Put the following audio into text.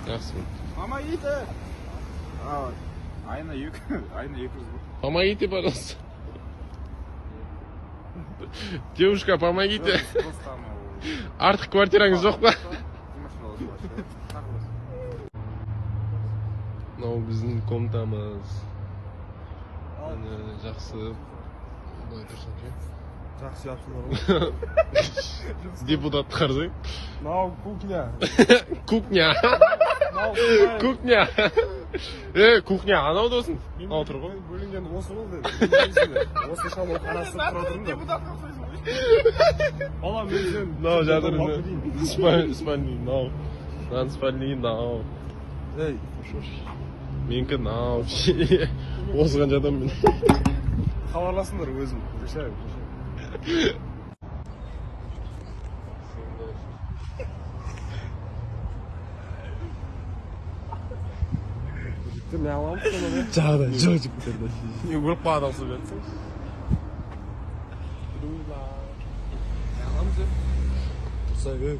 Жақсы. Помогите! Айына екі, айына 200 ғой. Помогите, пожалуйста. Девушка, помогите. Просто анау. Артық квартираңыз жоқ па? Димаш туралы. Тағы бас. Мынау біздің комнатамыз. Міне, жақсы. Былай тұрсаң ше. Жақсы жапсыңдар ғой. Депутат қарасаң. Мынау кухня. Кухня. Мынау Кухня. Е, кухня анау, досым. Мынау тұр ғой. Бөлінген осы болды. Осы шамалы қарастырып тұра тұрмын да. Депутатқа ұқсайсың ғой. Балам, мен сен Мынау жатыр. Спальный мынау. Мынаның спальный мынау. Ей, Менікі мынау. Осыған жатамын мен. Хабарласыңдар өзім. Решаю, решаю. Жігіттер, не аламыз сонда, не? Жағдай жоқ, жігіттер. Не, өліп қалған ұқсап жатсың. Не аламыз, е? Тұрса, ей.